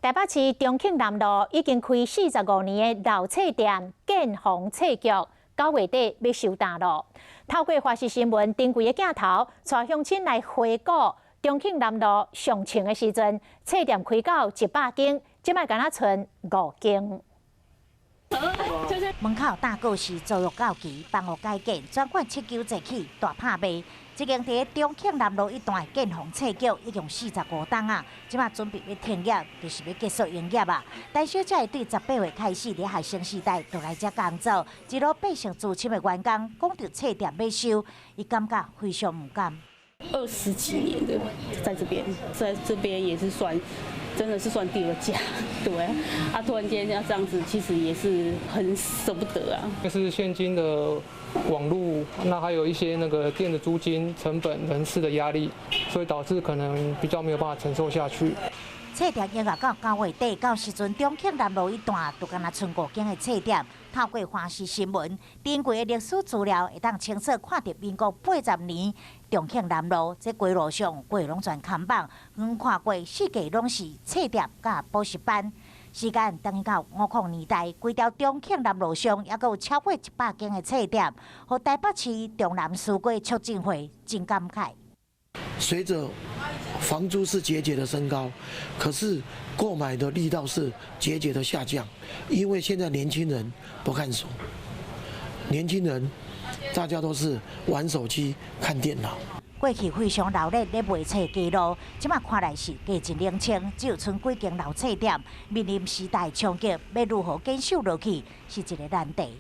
台北市中慶南路已經開45年的老冊店建宏冊局，9月底欲收擔囉。透過華視新聞頂櫃的鏡頭，帶鄉親來回顧中慶南路上盛的時陣，冊店開到100間，這擺干焦賰五間。門口大告示租約到期，房屋改建，專管七九濟起大拍賣。這間佇中慶南路一段建宏冊局已經45冬啊，這馬準備欲停業，就是欲結束營業啊。陳小姐對18歲開始佇學生時代就來遮工作，一路變成資深的員工，講著冊店欲收，伊感覺非常毋甘。 20幾年的，在這邊，在這邊也是算，真的是算第二家，對啊，突然間要這樣子，其實也是很捨不得啊。就是現今的網路，那還有一些那個店的租金成本、人事的壓力，所以導致可能比較沒有辦法承受下去。冊店營業到9月底，到時陣中慶南路一段就干焦賰五間的冊店。透過華視新聞，珍貴的歷史資料會當清楚看著民國80年中慶南路這街路上，街攏全看板，遠看過四界攏是冊店佮補習班。時間轉到50年代，規條中慶南路上猶閣有超過100間的冊店，予台北市中南書街促進會真感慨。隨着房租是節節的升高，可是購買的力道是節節的下降，因為現在年輕人不看書，年輕人大家都是玩手機、看電腦。過去非常鬧熱咧賣冊街路，這馬看來是街真冷清，只有賰幾間老冊店，面臨時代衝擊，欲如何堅守落去，是一個難題。